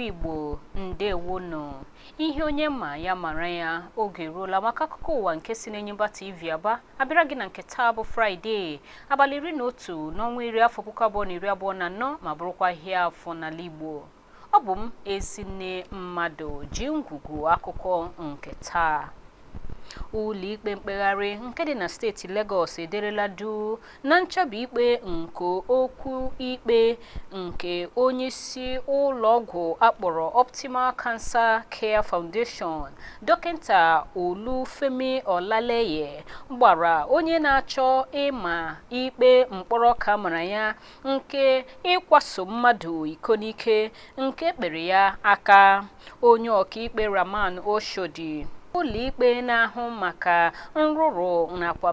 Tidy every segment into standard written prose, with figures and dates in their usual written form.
Bụ Igbo, ndewonụ. Ihe onye ma ya mara ya. Oge eruola maka akụkọ ụwa nke si n'Enyimba TV Aba abịara gị na nke taa bụ Fraịde, abalị 11 n'ọnwa 10, afọ 2024, ma bụrụkwa ahịa Afọ n'ala Igbo. Ọ bụ m, Ezinne Mmadụ, ji ngwugwu akụkọ nke taa. Ụlọikpe mkpegharị nke dị na steeti Legọs ederela duu na nchabi ikpe nke okwu ikpe nke onyeisi ụlọọgwụ akpọrọ Optimal Cancer Care Foundation, Dọkịta Olufemi Olaleye, gbara onye na-achọ ịma ikpe mkpọrọ ka mara ya nke ịkwaso mmadụ iko n'ike nke kpere ya aka. Onye ọkaikpe Rahman Oshodi, ụlọikpe na-ahụ maka nrụrụ nakwa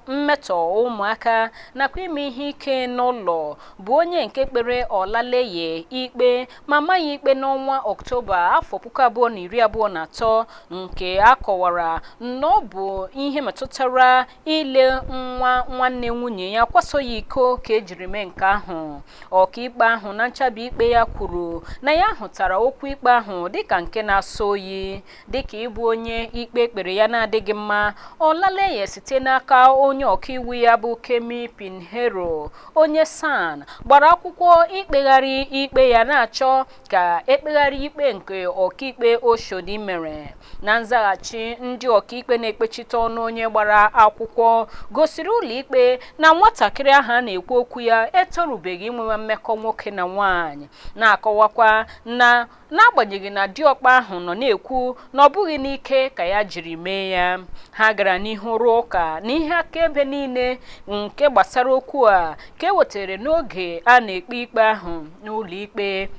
mmetọ ụmụaka nakwa ime ihe ike n'ụlọ, bụ onye nke kpere Olaleye ikpe ma ma ya ikpe n'ọnwa Ọktoba afọ 2023, nke a kọwara na ọ bụ ihe metụtara ile nwa nwanne nwunye ya kwaso ya iko ka ejiri mee nke ahụ. Ọkaikpe ahụ na nchabi ikpe ya kwuru na ya hụtara okwu ikpe ahụ dịka nke na-asọ oyi. Dịka ịbụ onye ikpe kpere ya na-adịghị mma, Olaleye, site n'aka onye ọkaiwu ya bụ Kemi Pinheiro, onye SAN, gbara akwụkwọ ikpegharị ikpe ya, na-achọ ka ekpegharị ikpe nke ọkaikpe Oshodi mere. Na nzaghachi, ndị ọkaikpe na-ekpechite ọnụ onye gbara akwụkwọ gosiri ụlọikpe na nwatakịrị ahụ a na-ekwu okwu ya etorubeghị inwewe mmekọ nwoke na nwaanyị, na-akọwakwa na n'agbanyeghị na diọkpa ahụ nọ na-ekwu na ọ bụghị n'ike ka ya jiri mee ya. Ha gara n'ihu rụọ ụka na ihe akaebe niile nke gbasara okwu a ka e wetara n'oge a na-ekpe ikpe ahụ n'ụlọ ikpe,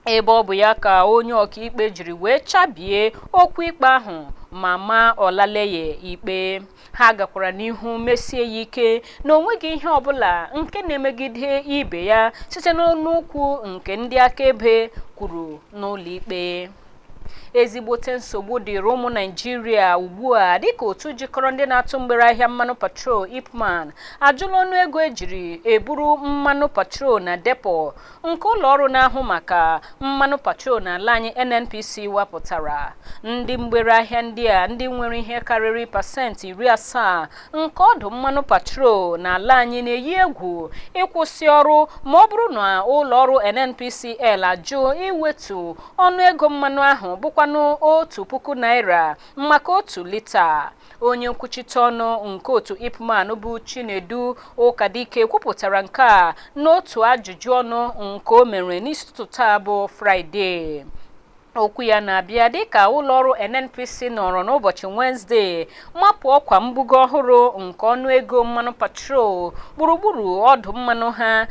ebe ọ bụ ya ka onye ọkaikpe jiri wee chabie okwu ikpe ahụ ma maa Olaleye ikpe. Ha gakwara n'ihu mesie ya ike na o nweghị ihe ọbụla nke na-emegide ibe ya site n'ọnụ okwu nke ndị akaebe kwuru n'ụlọ ikpe. Ezigbote nsogbu dịrị ụmụ Naijiria ugbu a dịka otu jikọrọ ndị na-atụ mgbere ahịa mmanụ patrol, IPMAN, ajụla ọnụ ego ejiri eburu mmanụ patrol na depo nke ụlọ ọrụ na-ahụ maka mmanụ patrol n'ala anyị, NNPC, wepụtara. Ndị mgbere ahịa ndị a, ndị nwere ihe karịrị 70% nke ọdụ mmanụ patrol n'ala anyị, na-eyi egwu ịkwụsị ọrụ ma ọ bụrụ na ụlọ ọrụ NNPCL ajụ iwetu ọnụego mmanụ ahụ, bụkwanụ ₦1,000 maka 1 lita. Onye nkwuchite ọnụ nke otu IPMAN bụ Chinedu Ụkadike kwupụtara nke a n'otu ajụjụ ọnụ nke o mere n'isi ụtụtụ taa bụ Fraịde. Okwu ya na-abịa dịka ụlọọrụ NNPC nọrọ n'ụbọchị Wenesde mapụ ọkwa mbugo ọhụrụ nke ọnụego mmanụ patrol gburugburu ọdụ mmanụ ha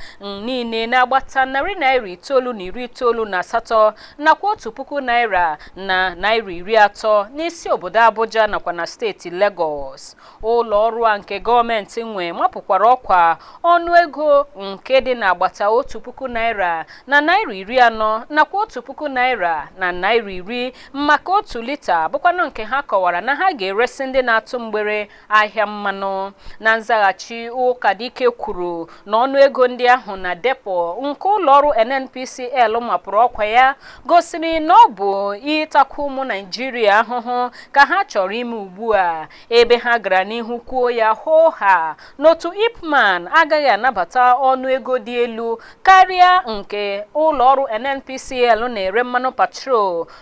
niile na-agbata ₦998 nakwa ₦1,030 n'isi obodo Abuja nakwa na steeti Lagos. Ụlọ ọrụ a nke gọọmenti nwe mapụkwara ọkwa ọnụego nke dị n'agbata ₦1,040 nakwa ₦1,010 maka 1 lita, bụkwanụ nke ha kọwara na ha ga-eresi ndị na-atụ mgbere ahịa mmanụ. Na nzaghachi, Ụkadike kwuru na ọnụego ndị ahụ na depo nke ụlọọrụ NNPCL mapụrụ ọkwa ya gosiri na ọ bụ ịtakwa ụmụ Naijiria ahụhụ ka ha chọrọ ime ugbu a, ebe ha gara n'ihu kwuo ya hoo ha n'otu IPMAN agaghị anabata ọnụego dị elu karịa nke ụlọọrụ NNPCL na-ere mmanụ patrol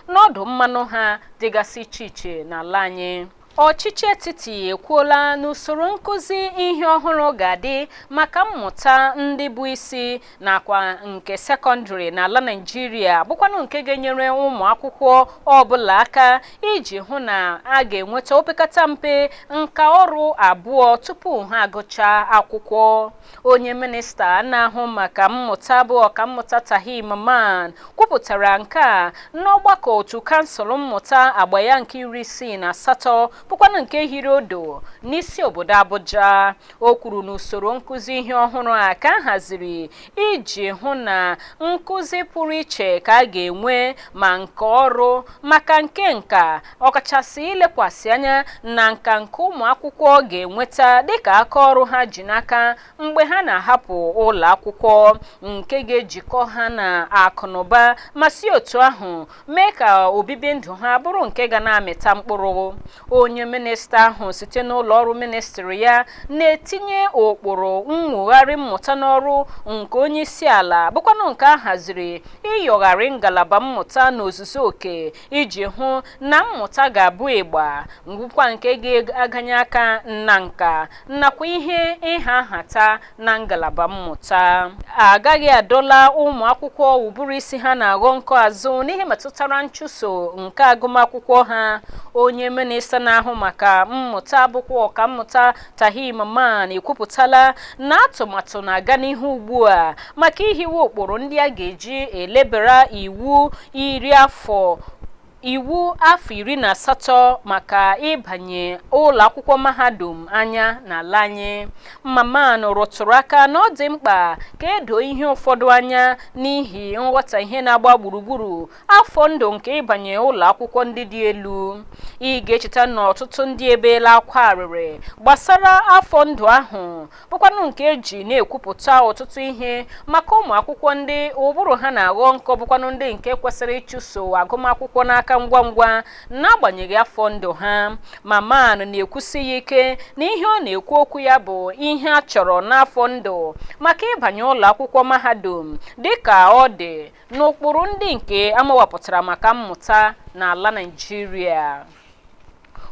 n'ọdụ mmanụ ha dịgasị iche iche n'ala anyị. Ọchịchị etiti ekwuola n'usoro nkụzi ihe ọhụrụ ga-adị maka mmụta ndị bụ isi nakwa nke sekọndịrị n'ala Naịjirịa, bụkwanụ nke ga-enyere ụmụ akwụkwọ ọbụla aka iji hụ na a ga-enweta opekata mpe nka ọrụ abụọ tupu ha agụchaa akwụkwọ. Onye minista na-ahụ maka mmụta bụ Ọkammụta Tahir Mamman kwupụtara nke a n'ọgbakọ otu kansụl mmụta agba ya nke 68. Bụkwanụ nke hiri odo n'isi obodo Abuja. O kwuru na usoro nkụzi ihe ọhụrụ a ka a haziri iji hụ na nkụzi pụrụ iche ka a ga-enwe ma nke ọrụ maka nke nka, ọkachasị ilekwasị anya na nka nke ụmụ akwụkwọ ga-enweta dịka aka ọrụ ha ji n'aka mgbe ha na-ahapụ ụlọ akwụkwọ, nke ga-ejikọ ha na akụnụba ma si otu ahụ mee ka obibi ndụ ha bụrụ nke ga na-amịta mkpụrụ. Onye minista ahụ site n'ụlọ ọrụ ministri ya na-etinye ụkpụrụ mwugharị mmụta n'ọrụ nke onye isi ala, bụkwanụ nke a haziri ịyọgharị ngalaba mmụta n'ozuzu oke iji hụ na mmụta ga-abụ ịgba ngwụkwa nke ga-aganye aka na nka nakwa ihe ịha nhata na ngalaba mmụta. Agaghị adọla ụmụ akwụkwọ ụbụrụ isi ha na-aghọ nkọ azụ n'ihe metụtara nchụso nke agụmakwụkwọ ha. Onye minista na-ahụ maka mmụta, bụkwa ọkammụta Tahir Mamman, ekwupụtala na atụmatụ na-aga n'ihu ugbu a maka ihiwe ụkpụrụ ndị a ga-eji elebara iwu iri afọ iwu afọ 18 maka ịbanye ụlọ akwụkwọ mahadum anya n'ala anyị. Mamman rụtụrụ aka na ọ dị mkpa ka edo ihe ụfọdụ anya n'ihi nghọta ihe na-agba gburugburu afọ ndụ nke ịbanye ụlọ akwụkwọ ndị dị elu. Ị ga-echeta na ọtụtụ ndị ebeela akwa arịrị gbasara afọ ndụ ahụ, bụkwanụ nke eji na-ekwupụta ọtụtụ ihe maka ụmụ akwụkwọ ndị ụbụrụ ha na-aghọ nkọ, bụkwanụ ndị nke kwesịrị ịchụso agụmakwụkwọ n'aka ngwa ngwa n'agbanyeghị afọ ndụ ha. Mamman na-ekwusi ya ike na ihe ọ na-ekwu okwu ya bụ ihe a chọrọ n'afọ ndụ maka ịbanye ụlọ akwụkwọ mahadum dịka ọ dị n'ụkpụrụ ndị nke amawapụtara maka mmụta n'ala Naịjirịa.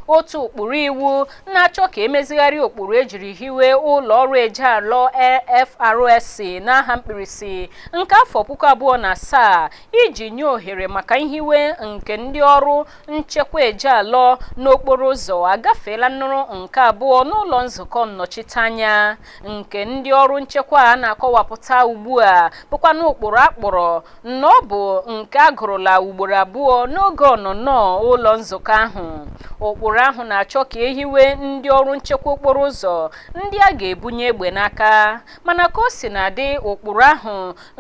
Otu ụkpụrụ iwu na-achọ ka emezigharị ụkpụrụ ejiri hiwe ụlọ ọrụ ejealọ FRSC n'aha mkpirisi nke afọ 2007 iji nye ohere maka nhiwe nke ndị ọrụ nchekwa ejealọ n'okporo ụzọ agafeela nnụrụ nke abụọ n'ụlọ nzukọ nnọchiteanya. Nke ndị ọrụ nchekwa a na-akọwapụta ugbu a bụkwanụ ụkpụrụ akpọrọ na ọ bụ nke a gụrụla ugboro abụọ n'oge ọnụnọ ụlọ nzukọ ahụ. Ụkpụrụ ahụ na-achọ ka ehiwe ndị ọrụ nchekwa okporo ụzọ ndị a ga-ebunye egbe n'aka, mana ka o si na-adị, ụkpụrụ ahụ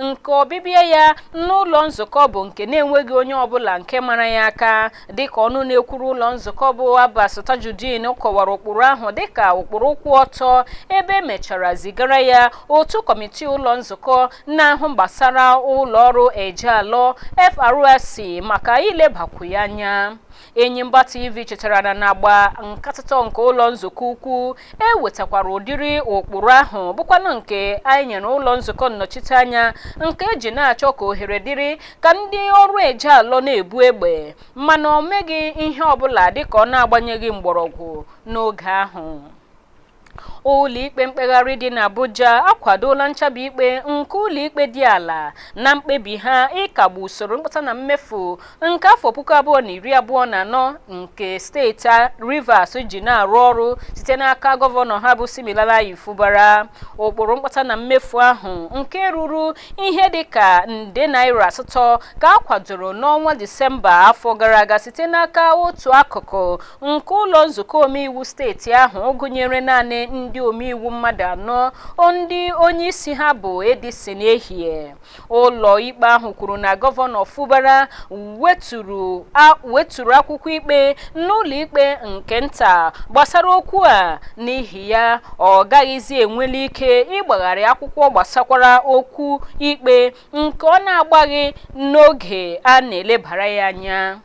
nke ọbịbịa ya n'ụlọ nzukọ bụ nke na-enweghị onye ọbụla nke mara ya aka, dịka ọnụ na-ekwuru ụlọ nzukọ bụ Abbas Tajudeen kọwara ụkpụrụ ahụ dịka ụkpụrụ kwụ ọtọ, ebe emechara zigara ya otu kọmitii ụlọ nzukọ na-ahụ gbasara ụlọ ọrụ ejealọ FRSC maka ilebakwu ya anya. Enyimba TV chetara na n'agba nkatụtọ nke ụlọ nzukọ ukwu e wetakwara ụdịrị ụkpụrụ ahụ, bụkwanụ nke anyị nyere ụlọ nzukọ nnọchiteanya, nke eji na-achọ ka ohere dịrị ka ndị ọrụ ejealọ na-ebu egbe, mana o meghị ihe ọbụla dịka ọ na-agbanyeghị mgbọrọgwụ n'oge ahụ. Ụlọikpe mkpegharị dị n'Abuja akwadola nchabi ikpe nke ụlọikpe dị ala na mkpebi ha ịkagbu usoro mkpata na mmefu nke afọ 2024 nke steeti Rivers ji na-arụ ọrụ site n'aka gọvanọ ha bụ Siminalayi Fubara. Ụkpụrụ mkpata na mmefu ahụ nke ruru ihe dịka nde naira 8 ka a kwadoro n'ọnwa Disemba afọ gara aga site n'aka otu akụkụ nke ụlọ nzukọ omeiwu steeti ahụ, gụnyere naanị ndị omeiwu mmadụ anọ ndị onye isi ha bụ Edison Ehie. Ụlọ ikpe ahụ kwuru na gọvanọ Fubara weturu akwụkwọ ikpe n'ụlọ ikpe nke nta gbasara okwu a, n'ihi ya ọ gaghịzi enweli ike ịgbagharị akwụkwọ gbasakwara okwu ikpe nke ọ na-agbaghị n'oge a na-elebara ya anya.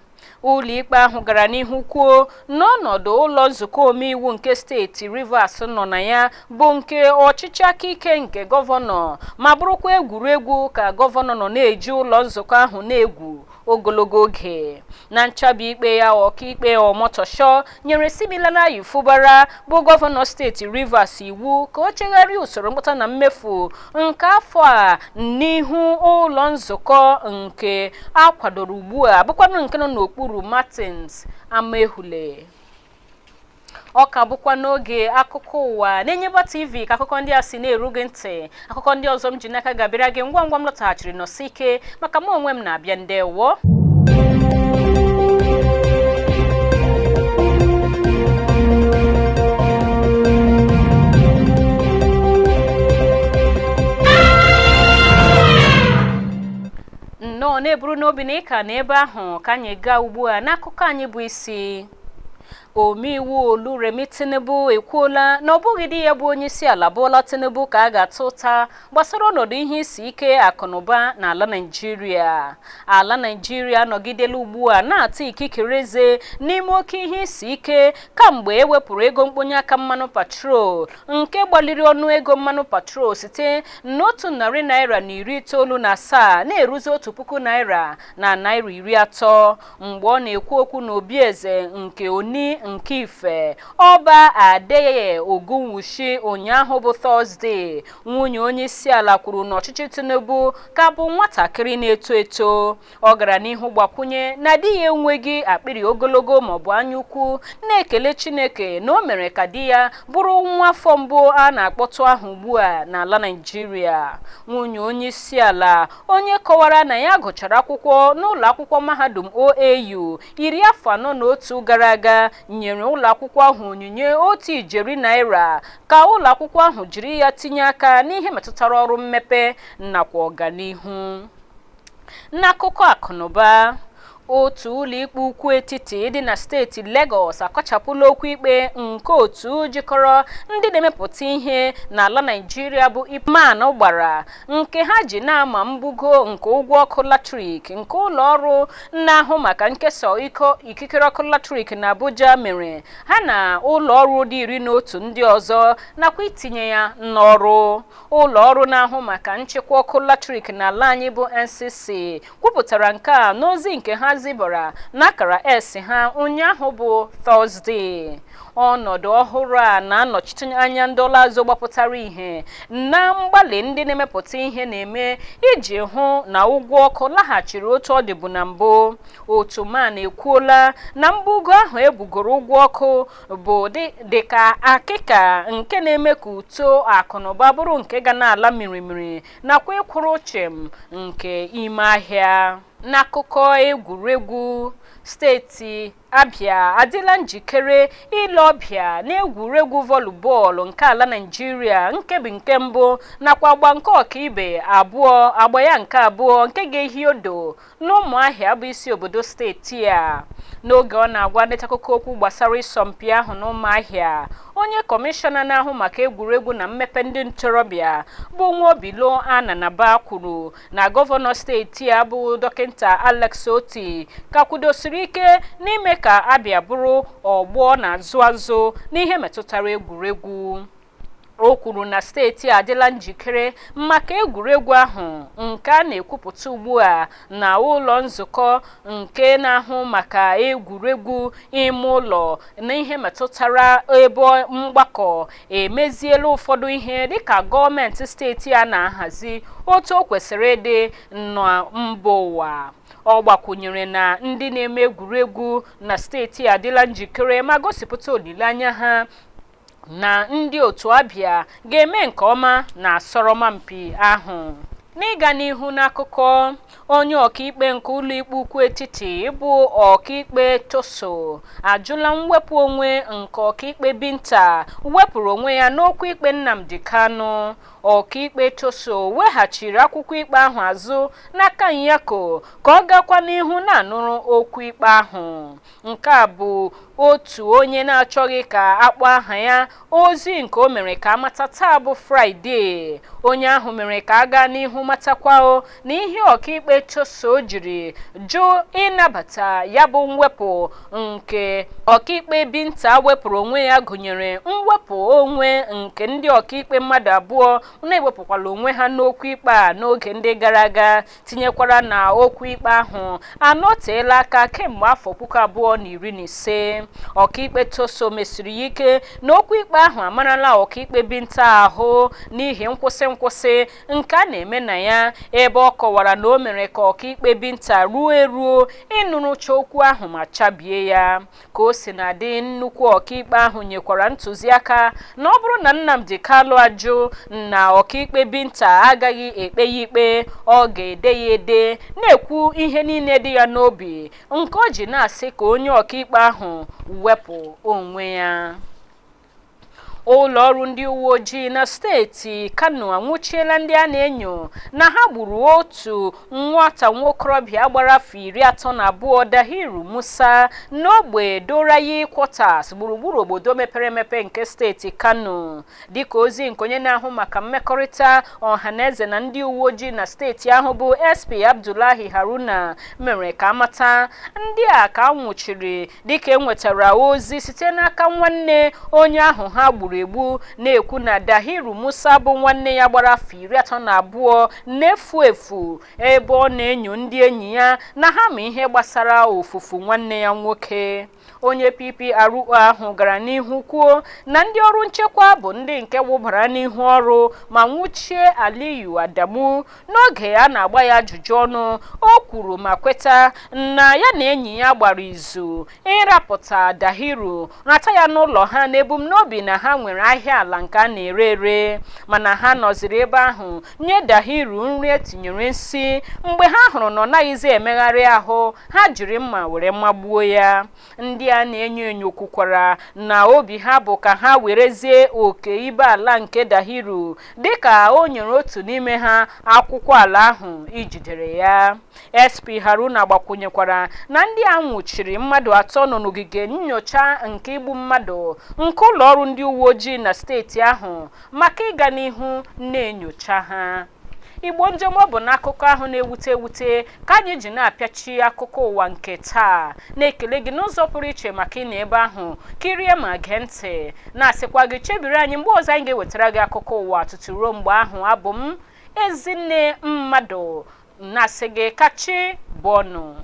Ụlọikpe ahụ gara n'ihu kwuo n'ọnọdụ ụlọ nzukọ omeiwu nke steeti Rivers nọ na ya bụ nke ọchịchị aka ike nke gọvanọ, ma bụrụkwa egwuregwu ka gọvanọ nọ na-eji ụlọ nzukọ ahụ na-egwu ogologo oge. Na nchabi ikpe ya, ọkaikpe Omotosho nyere Siminalayi Fubara bụ gọvanọ steeti Rivers iwu ka o chegharịa usoro mkpata na mmefu nke afọ a n'ihu ụlọ nzukọ nke a kwadoro ugbu a, bụkwanụ nke nọ n'okpuru Martins Amaehule. Ọ ka bụkwa n'oge akụkọ ụwa n'Enyimba TV ka akụkọ ndị a si na-eru gị ntị. Akụkọ ndị ọzọ m ji n'aka ga-abịara gị ngwa ngwa m lọtaghachiri. Nọsi ike maka mụ onwe m na-abịa. Ndewo. Na-eburu n'obi na ịka na ebe ahụ ka anyị gaa ugbu a n'akụkọ anyị bụ isi. Omeiwu Oluremi Tinubu ekwuola na ọ bụghị di ya bụ onye isi ala Bola Tinubu ka a ga-ata ụta gbasara ọnọdụ ihe isi ike akụnụba n'ala Naịjirịa. Ala Naịjirịa anọgidela ugbu a na-ata ikikere eze n'ime oke ihe isi ike kamgbe e wepụrụ ego mkponye aka mmanụ patrol nke gbaliri ọnụ ego mmanụ patrol site n'₦197 na-eruzi ₦1,030. Mgbe ọ na-ekwu okwu n'obi eze nke Oni nke Ife, Ọba Adeyeye Ogunwushi ụnyaahụ bụ Tọzdee, nwunye onye isi ala kwuru na ọchịchị Tinubu ka bụ nwatakịrị na-eto eto. Ọ gara n'ihu gbakwunye na di ya enweghị akpịrị ogologo maọbụ anya ukwu, na-ekele Chineke na o mere ka di ya bụrụ nwa afọ mbụ a na-akpọtụ aha ugbu a n'ala Naịjirịa. Nwunye onye isi ala, onye kọwara na ya gụchara akwụkwọ n'ụlọ akwụkwọ mahadum OAU 41 afọ gara aga, nyere ụlọ akwụkwọ ahụ onyinye ₦1 ijeri ka ụlọ akwụkwọ ahụ jiri ya tinye aka n'ihe metụtara ọrụ mmepe nakwa ọganihu. N'akụkọ akụnụba, otu ụlọikpe ukwu etiti dị na steeti Lagos akọchapụla okwu ikpe nke otu jikọrọ ndị na-emepụta ihe n'ala Naịjirịa bụ IPMAN gbara, nke ha ji na-ama mbugo nke ụgwọ ọkụ latrik nke ụlọ ọrụ na-ahụ maka nkesa ikikere ọkụ latrik na Abuja mere ha na ụlọ ọrụ dị 11 ndị ọzọ nakwa itinye ya n'ọrụ. Ụlọ ọrụ na-ahụ maka nchịkwa ọkụ latrik n'ala anyị bụ NCC kwupụtara nke a n'ozi nke ha zibara n'akara S ha ụnyaahụ bụ Tọzdee. Ọnọdụ ọhụrụ a na-anọchite anya ndọla azụ gbapụtara ihe na mgbalị ndị na-emepụta ihe na-eme iji hụ na ụgwọ ọkụ laghachiri otu ọ dịbu na mbụ. Otu MAN ekwuola na mbugo ahụ ebugoro ụgwọ ọkụ bụ dịka akịka nke na-eme ka uto akụnụba bụrụ nke ga na-ala mirimiri nakwa ịkwụrụ chịm nke ime ahịa. N'akụkọ egwuregwu, steeti Abịa adịla njikere ile ọbịa n'egwuregwu volley nke ala Naịjirịa nkebi nke mbụ nakwa agba nke ọkaibe abụọ, agba ya nke abụọ, nke ga-ehi odo n'Ụmụahịa bụ isi obodo steeti a. N'oge ọ na-agwa ndị akụkọ okwu gbasara ịsọmpi ahụ n'Ụmụahịa, onye kọmishọna na-ahụ maka egwuregwu na mmepe ndị ntorobịa bụ Nwaobilo Ananaba kwuru na gọvanọ steeti a bụ Dọkịta Alex Otti ka kwudosiri ike n'ime ka Abịa bụrụ ọgbọ na-azụ azụ n'ihe metụtara egwuregwu. O kwuru na steeti a adịla njikere maka egwuregwu ahụ nke a na-ekwupụta ugbu a na ụlọ nzukọ nke na-ahụ maka egwuregwu ime ụlọ na ihe metụtara ebe mgbakọ emeziela ụfọdụ ihe dịka gọọmenti steeti a na-ahazi otu o kwesịrị ịdị na mba ụwa. Ọ gbakwunyere na ndị na-eme egwuregwu na steeti adịla njikere ma gosipụta olileanya ha na ndị otu Abịa ga-eme nke ọma na asọrọmpi ahụ. N'ịga n'ihu n'akụkọ, onye ọkaikpe nke ụlọikpe ukwu etiti bụ Ọkaikpe Toso ajụla mwepụ onwe nke Ọkaikpe Binta wepụrụ onwe ya n'okwu ikpe Nnamdi Kanu. Ọkaikpe Toso weghachiri akwụkwọ ikpe ahụ azụ n'aka Nyako ka ọ gakwa n'ihu na-anụrụ okwu ikpe ahụ. Nke a bụ otu onye na-achọghị ka akpọ aha ya ozi nke o mere ka amata taa bụ Fraịde. Onye ahụ mere ka a gaa n'ihu matakwa na ihe ọkaikpe Toso jiri jụ ịnabata ya bụ mwepụ nke ọkaikpe Binta wepụrụ onwe ya gụnyere mwepụ onwe nke ndị ọkaikpe mmadụ abụọ na-ewepụkwala onwe ha n'okwu ikpe a n'oge ndị gara aga, tinyekwara na okwu ikpe ahụ anọteela aka kemgbe afọ 2015. Ọkaikpe Toso mesiri ya ike na okwu ikpe ahụ amarala ọkaikpe Binta ahụ n'ihi nkwụsị nkwụsị nke a na-eme na ya, ebe ọ kọwara na o mere ka ọkaikpe Binta ruo eruo ịnụrụcha okwu ahụ ma chabie ya. Ka o si na dị, nnukwu ọkaikpe ahụ nyekwara ntụziaka na ọ bụrụ na Nnamdi Kanu ajụ na ọkaikpe Binta agaghị ekpe ya ikpe, ọ ga-ede ya ede na-ekwu ihe niile dị ya n'obi nke o ji na-asị ka onye ọkaikpe ahụ wepụ onwe ya. Ụlọ ọrụ ndị uwe ojii na steeti Kano anwụchiela ndị a na-enyo na ha gburu otu nwata nwokorobịa gbara afọ 32, Dahiru Musa, n'ogbe Dorayi Quarters, gburugburu obodo mepere emepe nke steeti Kano. Dịka ozi nke onye na-ahụ maka mmekọrịta ọhaneze na ndị uwe ojii na steeti ahụ bụ SP Abdullahi Haruna mere ka amata, ndị a ka a nwụchiri dịka e nwetara ozi site n'aka nwanne onye ahụ ha gburu egbu, na-ekwu na Dahiru Musa bụ nwanne ya gbara afọ 32 na-efu efu, ebe ọ na-enyo ndị enyi ya na ha ma ihe gbasara ofufu nwanne ya nwoke. Onye PPRO ahụ gara n'ihu kwuo na ndị ọrụ nchekwa bụ ndị nke wụbara n'ihu ọrụ ma nwụchie Aliyu Adamu. N'oge a na-agba ya ajụjụ ọnụ, o kwuru ma kweta na ya na enyi ya gbara izu ịrapụta Dahiru, rata ya n'ụlọ ha n'ebumnobi na ha nwere ahịa ala nke a na-ere ere, mana ha nọziri ebe ahụ nye Dahiru nri etinyere nsị. Mgbe ha hụrụ na ọ naghịzi emegharị ahụ, ha jiri mma were magbuo ya. Ndị a na-enyo enyo kwukwara na obi ha bụ ka ha werezie oke ibe ala nke Dahiru, dịka o nyere otu n'ime ha akwụkwọ ala ahụ ijidere ya. SP Haruna gbakwunyekwara na ndị a nwụchiri mmadụ atọ nọ n'ogige nnyocha nke igbu mmadụ nke ụlọ ọrụ ndị uwe ojii na steeti ahụ maka ịga n'ihu na-enyocha ha. Igbo njem, ọ bụ n'akụkọ ahụ na-ewute ewute ka anyị ji na-apịachi akụkọ ụwa nke taa, na-ekele gị n'ụzọ pụrụ iche maka ị na ebe ahụ kirie ma gee ntị, na-asịkwa gị chebiri anyị mgbe ọzọ anyị ga-ewetara gị akụkọ ụwa. Tutu ruo mgbe ahụ, abụ m Ezinne Mmadụ, na-asị gị kachi bọnụ.